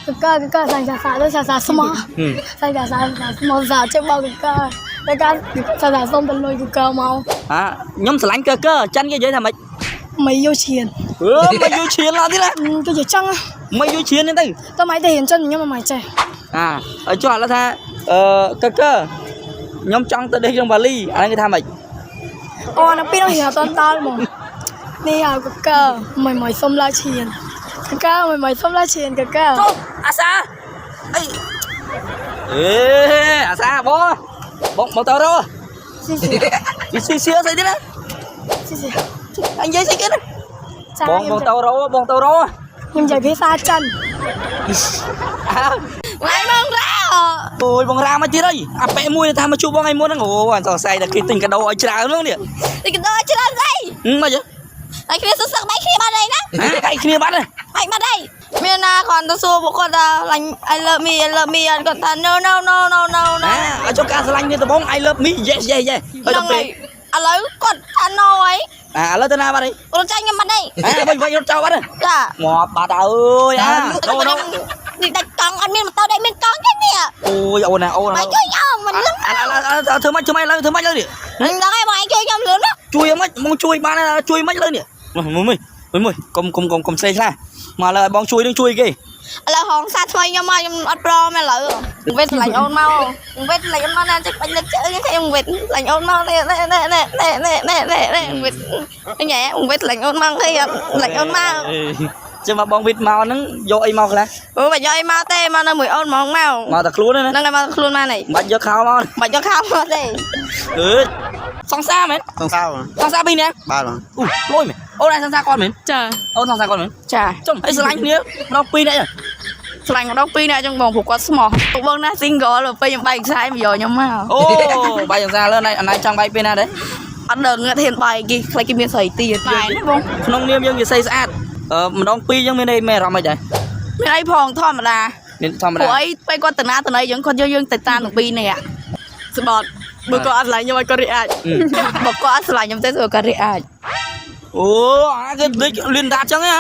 កកកកសាញ់សាសាទៅសាសាស្មោះសាញ់សាសាស្មោះសាចេះបោកកកតែការសាសាសុំទៅលុយកកមក អាខ្ញុំស្រឡាញ់កើកើចិនគេនិយាយថាម៉េច មិនយូឈៀន អឺមិនយូឈៀនឡើយទៀតណា គេនិយាយចឹង មិនយូឈៀនទេទៅ តើមិនទៅរៀនចិនខ្ញុំមិនចេះ អាឲ្យចុះឥឡូវថាអឺកើកើខ្ញុំចង់ទៅដេកក្នុងបាលីអាហ្នឹងគេថាម៉េច អូនៅពីនោះរៀនអត់ដល់ហ្មងនេះឲ្យកកមិនមិនសុំឡាឈៀនកកមិនមិនសុំឡាឈៀនកក ចុះអាសាអីអេអាសាបងបងបងតរោ ស៊ីស៊ី ស៊ីស៊ីស្អីទៀតណា ស៊ីស៊ី អញនិយាយស្អីគេណា ចា បងបងតរោបងតរោ ខ្ញុំនិយាយភាសាចិន អើ ថ្ងៃបងរ៉ា អូយបងរាមកទៀតអីអាប៉ែមួយថាមកជួបបងថ្ងៃមុនហ្នឹងអូអញសង្ស័យតែគេទិញកាដូឲ្យច្រើនហ្នឹងនេះ ទីកដោច្រើនស្អី មកចុះ ហើយគ្នាសឹកសឹកបែកគ្នាបាត់អីណា ហ៎កាយគ្នាបាត់ហ៎ បែកបាត់អីមានណាគាត់ទៅសួរពួកគាត់ថាឡាញ់ I love me I love me អត់គាត់ថា no no no no no no អាឲ្យចុះការស្រឡាញ់នេះដំបង I love me yes yes yes ហើយដល់ពេល ឥឡូវគាត់ថា no អី អាឥឡូវទៅណាបាត់អី រត់ចាញ់ខ្ញុំបាត់អី អាវិញវិញរត់ចោលបាត់ហ៎ ចា ងាប់បាត់អើយអាអូន នេះដាច់កង់អត់មានម៉ូតូដេកមានកង់ទេនេះ អូយអូនណាអូន បាយជួយខ្ញុំមិនលឿន អាធ្វើម៉េចធ្វើម៉េចឡើយធ្វើម៉េចឡើយនេះ មិនដឹងឯងបងឯងជួយខ្ញុំលឿនណា ជួយម៉េចមកជួយបានជួយម៉េចឡើយនេះមួយមួយមួយកុំកុំកុំកុំស្លេស្លាមកឡើយបងជួយនឹងជួយគេ ឥឡូវហងសាថ្មីខ្ញុំមកខ្ញុំអត់ព្រមឥឡូវវិញឆ្លាញ់អូនមកវិញឆ្លាញ់អូនមកណាចេះបាញ់លើកជើងខ្ញុំវិញឆ្លាញ់អូនមកនេះនេះនេះនេះនេះនេះនេះនេះវិញញ៉ែវិញឆ្លាញ់អូនមកទេឆ្លាញ់អូនមក ចឹងមកបងវិតមកហ្នឹងយកអីមកខ្លះ អូបាច់យកអីមកទេមកនៅមួយអូនហ្មងមក មកតែខ្លួនណា ហ្នឹងហើយមកខ្លួនមកនេះ មិនបាច់យកខោមក បាច់យកខោមកទេ អឺសង្សារមែន សង្សារបង សង្សារពីរនាក់ បាទបង អូលយមែនអូនឯងសង្សារគាត់មែន ចា អូនសង្សារគាត់មែន ចា ចុំអីស្រឡាញ់គ្នាម្ដងពីរនាក់ ឆ្លាញ់ម្ដងពីរនាក់ចឹងបងព្រោះគាត់ស្មោះពួកបងណា single ទៅពេលខ្ញុំបែកខ្សែមកយកខ្ញុំមក អូបាយសង្សារលើណៃអណៃចង់បែកពេលណាដែរ អត់ដឹងធានបែកគេខ្លាចគេមានស្រីទៀតបែកណាបង ក្នុងនាមយើងជាស្អីស្អាតអឺម្ដងពីរយើងមានអីមានអារម្មណ៍អីដែរ មានអីផងធម្មតា មានធម្មតា ព្រោះអីពេលគាត់តាណាតណីចឹងគាត់យកយើងទៅតាមទាំងពីរនាក់ស្បត់បើគាត់អត់ឆ្លាញ់ខ្ញុំឲ្យគាត់ react បើគាត់អត់ឆ្លាញ់ខ្ញុំទេបើគាត់ react អូអាគេដូចលៀនដាចឹងហ៎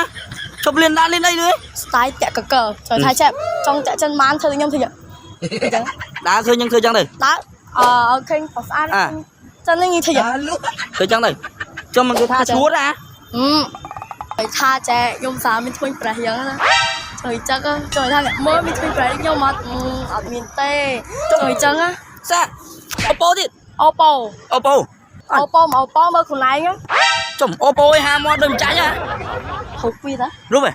ជប់លៀនដាលៀនអីនេះ ស្ទាយតាក់កកចូលថាចេះចង់តាក់ចិនបានធ្វើខ្ញុំធ្វើចឹង ដើរឃើញយើងធ្វើចឹងទៅ តើអឺឃើញប្រុសស្អាតចិននេះធ្វើចឹង ធ្វើចឹងទៅចុះមិនគេថាឈួតអា អឺថាចេះខ្ញុំសាមានធ្មេញប្រេះចឹងណាចូលចឹងចូលថាអ្នកមើលមានធ្មេញប្រេះខ្ញុំអត់អត់មានទេចូលចឹងណា សាអូប៉ូទៀត អូប៉ូ អូប៉ូ អូប៉ូមកអូប៉ូមើលខ្លួនឯង ចុំអូប៉ូឯហាមាត់ដូចម្ចាញ់ហ៎ ហូបពីតា រូបហ៎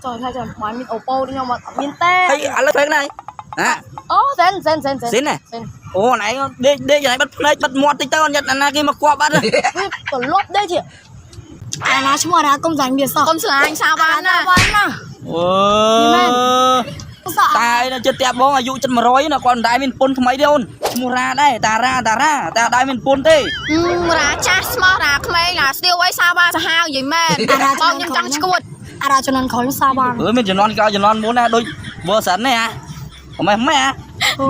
ចូលថាចាំមិនមានអូប៉ូខ្ញុំអត់មានទេ ហើយឥឡូវពេលណាហ៎ អូសិនសិនសិន សិនណាអូណៃដេកដេកណៃបាត់ភ្នែកបាត់មាត់តិចទៅអត់ណាគេមកគប់បាត់ វាត្រលប់ដេកជាអាណាឈ្មោះអាណាកុំចាញ់វាសោះ កុំឆ្លាញ់សាបានណា បានណា អូ សោះ តែនៅចិត្តផ្ទះបងអាយុចិត្ត100ណាគាត់មិនដែលមានពុនថ្មីទេអូនឈ្មោះរ៉ាដែរតារ៉ាតារ៉ាតែអត់ដែលមានពុនទេ រ៉ាចាស់ស្មោះរ៉ាក្មេងរ៉ាស្ទៀវអីសាបានសាហាវនិយាយមែនបងខ្ញុំចង់ឈួត អារ៉ាជំនាន់ក្រោយសាបាន អឺមានជំនាន់ក្រោយជំនាន់មុនណាដូច version នេះហ่ะអម៉េះម៉េះ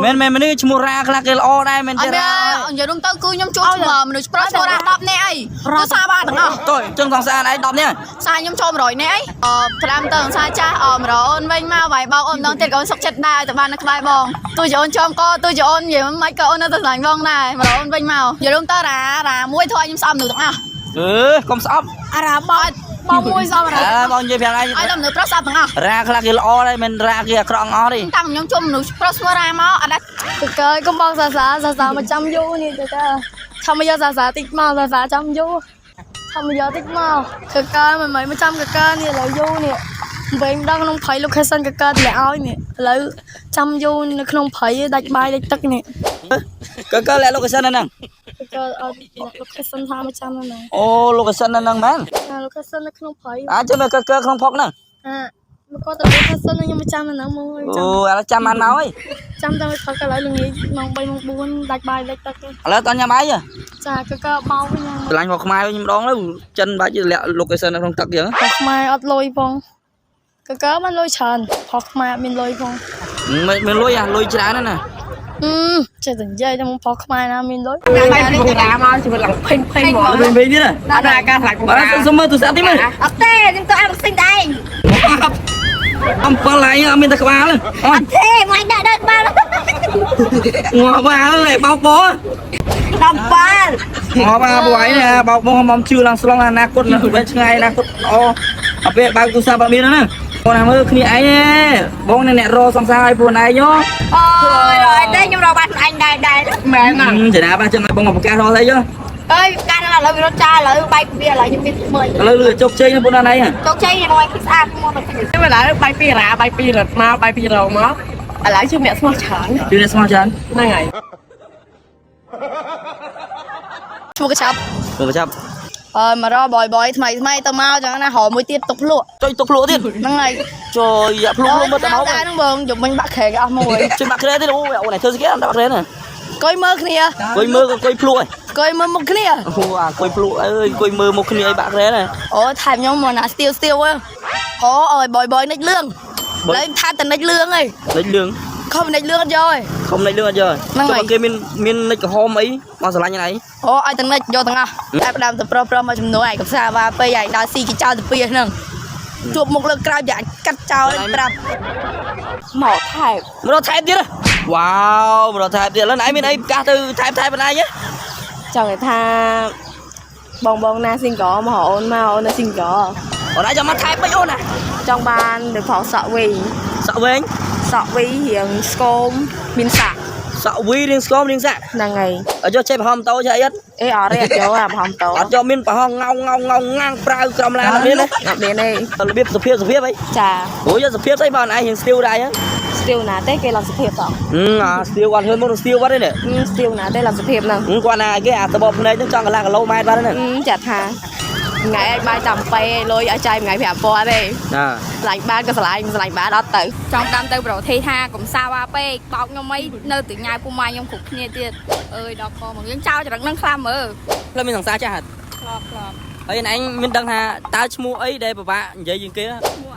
មែនមែនមែននេះឈ្មោះរ៉ាខ្លះគេល្អដែរមែន អត់ ទេរ៉ា មាននិយាយរួមទៅគឺខ្ញុំជួបមនុស្សប្រុសឈ្មោះរ៉ា10នាក់អីគឺសាបានទាំងអស់ តោះចឹងសង្សារឯង10នាក់ សាខ្ញុំចូល100នាក់អីអឺផ្ដាំទៅសាចាស់អ100អូនវិញមកវាយបោកអូនម្ដងទៀតក៏អូនសុកចិត្តដែរតែបាននៅក្បែរបងទោះជាអូនចំកទោះជាអូននិយាយមិនក៏អូននៅតែស្រឡាញ់បងដែរ100អូនវិញមកនិយាយរួមទៅរ៉ារ៉ាមួយធ្វើឲ្យខ្ញុំស្អប់មនុស្សទាំងអស់ អឺកុំស្អប់ អារ៉ាបោបោមួយសោះអារ៉ា អើបងនិយាយប្រាប់ឯង ឲ្យតែមនុស្សប្រុសស្អប់ទាំងអស់ រ៉ាខ្លះគេល្អដែរមិនរ៉ាគេអាក្រក់អស់ទេ តាំងខ្ញុំជួបមនុស្សប្រុសឈ្មោះរ៉ាមកអត់ដែរ កកើកុំបងសាសាសាសាមកចាំយូរនេះកកើខំមកយកសាសាតិចមកសាសាចាំយូរខំមកយកតិចមកកកើមិនមិនមកចាំកកើនេះឥឡូវយូរនេះវិញម្ដងក្នុងព្រៃ location កកើតម្លាក់ឲ្យនេះឥឡូវចាំយូរនៅក្នុងព្រៃដាច់បាយដាច់ទឹកនេះ កើកើលាក់ location នៅហ្នឹង កកើអត់ location ថាមកចាំនៅណា អូ location នៅហ្នឹងមែន location នៅក្នុងព្រៃ អាចចាំកើកើក្នុងផុកហ្នឹង អាមកគាត់ទៅ location ខ្ញុំមកចាំនៅហ្នឹងមក អូឥឡូវចាំបានមកហើយ ចាំតែព្រឹកឥឡូវល្ងាចម៉ោង3ម៉ោង4ដាច់បាយដាច់ទឹក ឥឡូវតញ៉ាំបាយ ចាកកើបោវិញ ស្រឡាញ់មកខ្មែរវិញម្ដងទៅចិនបាច់លាក់ location នៅក្នុងទឹកចឹង ផុសខ្មែរអត់លុយផងកកើបានលុយច្រើនផុសខ្មែរអត់មានលុយផង មិនមានលុយអាលុយច្រើនណាស់ណា អឺចេះតែនិយាយតែមកផុសខ្មែរណាមានលុយ បែបពងរាមកជីវិតឡើងភេងភេងហ្មង វិញវិញទៀតណា ដល់អាការឆ្លាញ់ពង បាទ រា សុំមើលទូរស័ព្ទតិចមើល អត់ទេខ្ញុំទៅអានសិញតែឯង អំពិលឯងអត់មានតែក្បាលអូន ទេមិនដាក់ដល់ក្បាល ងាប់ហើយបោកបោ ដល់បាល់ ងាប់អាពួកឯងណាបោកបងមកជឿឡើងស្លងអនាគតវែងឆ្ងាយអនាគតល្អអពេលបើកទូរស័ព្ទអត់មានណាបងណាមើលគ្នាឯងបងអ្នករសង្សារឲ្យពួកឯងហ៎ អូយរយទេខ្ញុំរកបានខ្លួនឯងដែរដែរ មែនណា ចំណាបាទចឹងឲ្យបងមកប្រកាសរកស្អីចុះ អើយកាលហ្នឹងឥឡូវវារត់ចោលឥឡូវបែកវាឥឡូវខ្ញុំមានថ្មី ឥឡូវលឺជោគជ័យណាពួកណាឯង ជោគជ័យខ្ញុំឲ្យគេស្អាតមកទៅ ឥឡូវបាយពីរ៉ាបាយពីរត់មកបាយពីរងមកឥឡូវជួបអ្នកស្មោះច្រើន ជួយអ្នកស្មោះច្រើន ហ្នឹងហើយ ឈ្មោះកញ្ចប់ បងចាប់ អើមករកបយបយថ្មីថ្មីទៅមកចឹងណារកមួយទៀតទុកភ្លក់ ចុយទុកភ្លក់ទៀត ហ្នឹងហើយ ចុយភ្លក់មើលទៅមក ដែរហ្នឹងបងយប់មិញបាក់ក្រែកអស់មួយ ជួយបាក់ក្រែទៀតអូអូនឯងធ្វើស្អីគេអត់បាក់ក្រែណា កុយមើលគ្នា គួយមើលក៏គួយភ្លក់ឯង កុយមើលមុខគ្នា អូអាគួយភ្លក់អើយគួយមើលមុខគ្នាអីបាក់ក្រែណា អូថែមខ្ញុំមកណាស្ទៀវស្ទៀវហ៎អូអើយបយបយនិចលឿងឡើយថែមតែនិចលឿងឯង និចលឿង ខំនិចលឿងអត់យកឯង ខំនិចលឿងអត់យក ហ្នឹងហើយ ចុះគេមានមាននិចក្រហមអីមកស្រឡាញ់អី អូឲ្យតែនិចយកទាំងអស់តែផ្ដើមទៅប្រុសប្រុសមកចំនួនឯងកំសាវ៉ាពេកឯងដើរស៊ីគេចោលទៅពីហ្នឹងជួបមុខលើកក្រោយយ៉ាងកាត់ចោលប្រាប់ មកថែប មករកថែបទៀតវ៉ាវមករកថែបទៀតឥឡូវឯងមានអីប្រកាសទៅថែបថែបបណ្ណាយ ចង់ឲ្យថាបងបងណា single មកអូនមកអូននៅ single អូនឯងចង់មកថែបមិនអូនណា ចង់បានឬផងសក់វិញ សក់វែង សក់វិញរៀងស្គមមានសាក់ សក់វីរៀងស្គមរៀងសាក់ ហ្នឹងហើយ អត់យកចេះប្រហោះម៉ូតូចេះអីអត់ អេអត់ទេអត់យកអាប្រហោះតោ អត់យកមានប្រហោះងោងងោងងោងងាងប្រាវក្រំឡានអត់មានទេ អត់មានទេ របៀបសុភាពសុភាពអី ចា ព្រោះយកសុភាពស្អីបើអូនឯងរៀងស្ទៀវដែរហ្នឹង ស្ទៀវណាទេគេឡើងសុភាពតោះ អាស្ទៀវគាត់ធ្វើមកស្ទៀវបាត់ទេនេះ ស្ទៀវណាទេឡើងសុភាពហ្នឹង គាត់ណាគេអាតបភ្នែកហ្នឹងចង់កន្លះគីឡូម៉ែត្របាត់ហ្នឹង ចាត់ថាថ្ងៃឲ្យបាយតាមពេលុយឲ្យចាយថ្ងៃ5000ទេ ណា ឡាញ់បានក៏ស្រឡាញ់ស្រឡាញ់បានអត់ទៅ ចង់តាមទៅប្រទេសថាកំសាវ៉ាពេកបោកខ្ញុំអីនៅទៅញ៉ាយពុំម៉ាយខ្ញុំគ្រប់គ្នាទៀតអើយដល់កមកយើងចោលចរិតនឹងខ្លាំងមើល ផ្លូវមានសង្សារចាស់អត់ ធ្លាប់ធ្លាប់ ហើយឯងមានដឹងថាតើឈ្មោះអីដែលពិបាកនិយាយជាងគេ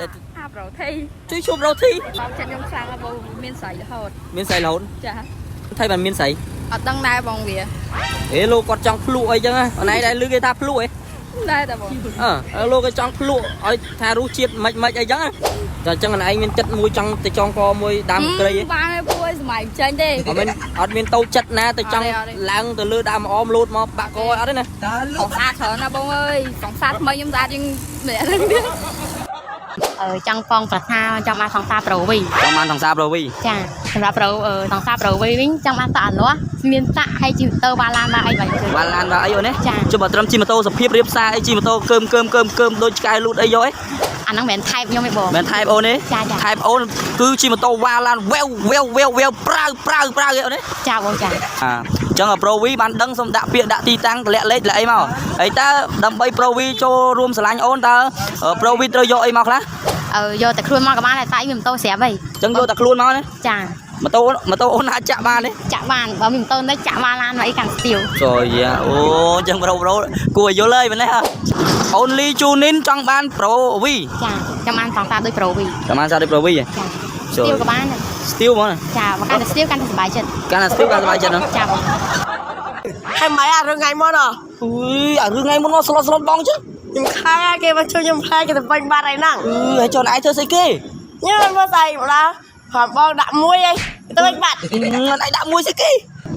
ដែល អាប្រទេស ជួយឈប់រោធី បោកចិត្តខ្ញុំខ្លាំងណាស់បងមានស្រីរហូត មានស្អីរហូត ចា ថៃបានមានស្អី អត់ដឹងដែរបងវា ហេលោកគាត់ចង់ភ្លក់អីចឹងអូនឯងដែលឮគេថាភ្លក់អី ដែរតែបង អឺលោកគេចង់ភ្លក់ឲ្យថារសជាតិមិនមិនអីចឹងតែចឹងអូនឯងមានចិត្តមួយចង់ទៅចងកមួយដើមត្រី បានហើយពួយសម័យចេញទេ អត់មានអត់មានតូចចិត្តណាទៅចង់ឡើងទៅលើដើមអមលូតមកបាក់កអត់ទេណា សង្សារច្រើនណាស់បងអើយសង្សារថ្មីខ្ញុំស្អាតជាងម្នាក់ហ្នឹងទៀត ចង់បងប្រាថ្នាចង់បានសង្សារប្រូវី ចង់បានសង្សារប្រវី ចាសម្រាប់ប្រូសង្សារប្រូវីវិញចង់បានសក់អាលាស់មានសក់ហើយជិះម៉ូតូវ៉ាឡានវ៉ាអីបែបនេះ វ៉ាឡានវ៉ាអីអូនណា ចា ចុះបើត្រឹមជិះម៉ូតូសភាពរៀបសារអីជិះម៉ូតូកើមកើមកើមកើមដូចឆ្កែលូតអីយកអី អាហ្នឹងមិនមែនថែបខ្ញុំទេបង មិនថែបអូនទេ ចាចា ថែបអូនគឺជិះម៉ូតូវ៉ាឡានវែវវែវវែវវែវប្រាវប្រាវប្រាវអីអូនទេ ចាបងចា អាអញ្ចឹងប្រូវីបានដឹងសូមដាក់ពាក្យដាក់ទីតាំងតម្លាក់លេខតម្លាក់អីមកហើយតើដើម្បីប្រូវីចូលរួមស្រឡាញ់អូនតើប្រូវីត្រូវយកអីមកខ្លះ យកតែខ្លួនមកក៏បានដែរតែមានម៉ូតូស្រាប់ហី អញ្ចឹងយកតែខ្លួនមកណា ចា ម៉ូតូម៉ូតូអូនអាចចាក់បានទេ ចាក់បានបើមានម៉ូតូនេះចាក់វ៉ាឡានវ៉ាអីកាន់ស្ទៀវ ចយយ៉ាអូអញ្ចឹងប្រូប្រូគួរឲ្យយល់ហើយមែនទេហ៎អូនលីជូនីនចង់បានប្រូវី ចាចង់បានសង្សារដូចប្រូវី ចង់បានសារដូចប្រូវីហ៎ ចាស្ទៀវក៏បានដែរ ស្ទៀវហ្មងណា ចាបើកាន់តែស្ទៀវកាន់តែសប្បាយចិត្ត កាន់តែស្ទៀវកាន់តែសប្បាយចិត្តហ្នឹង ចាបង ហើយម៉ែអារឿងថ្ងៃមុនហ៎ អុយអារឿងថ្ងៃមុនមកស្លុតស្លុតបងចឹង ខ្ញុំខែគេមកជួយខ្ញុំខែគេទៅបាញ់បាត់ហើយហ្នឹង អឺហើយចុះឯងធ្វើស្អីគេ ខ្ញុំមិនមើលស្អីម្ដងហមបងដាក់មួយអីទៅបាញ់បាត់ អឺឯងដាក់មួយស្អីគេ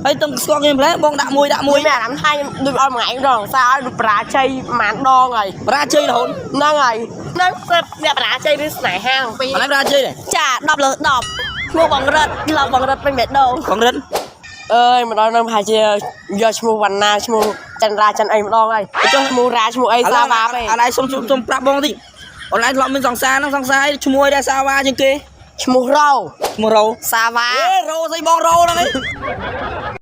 ហើយទំស្គាល់គេម្ល៉េះបងដាក់មួយដាក់ មួយ មួយ មានអារម្មណ៍ថាខ្ញុំដូចឲ្យមួយថ្ងៃម្ដងសារឲ្យដូចបរាជ័យប្រហែលដងហើយ បរាជ័យរហូត ហ្នឹងហើយហ្នឹងស្រាប់អ្នកបរាជ័យឬស្នេហាទាំងពីរ អត់ឯងបរាជ័យទេ ចា10លើ10ឈ្មោះបងរិទ្ធឡងបងរិទ្ធពេញបេះដូង បងរិន អើយម្ដងហ្នឹងប្រហែលជាយកឈ្មោះវណ្ណាឈ្មោះចន្ទរាច័ន្ទអីម្ដងហើយចុះឈ្មោះរាឈ្មោះអីសាវ៉ាពេ អត់ឯងសុំសុំប្រាប់បងតិចអត់ឯងធ្លាប់មានសង្សារហ្នឹងសង្សារអីឈ្មោះអីដែរសាវ៉ាជាងគេ ឈ្មោះរ៉ូ ឈ្មោះរ៉ូ សាវ៉ា អេរ៉ូស្អីបងរ៉ូហ្នឹងឯង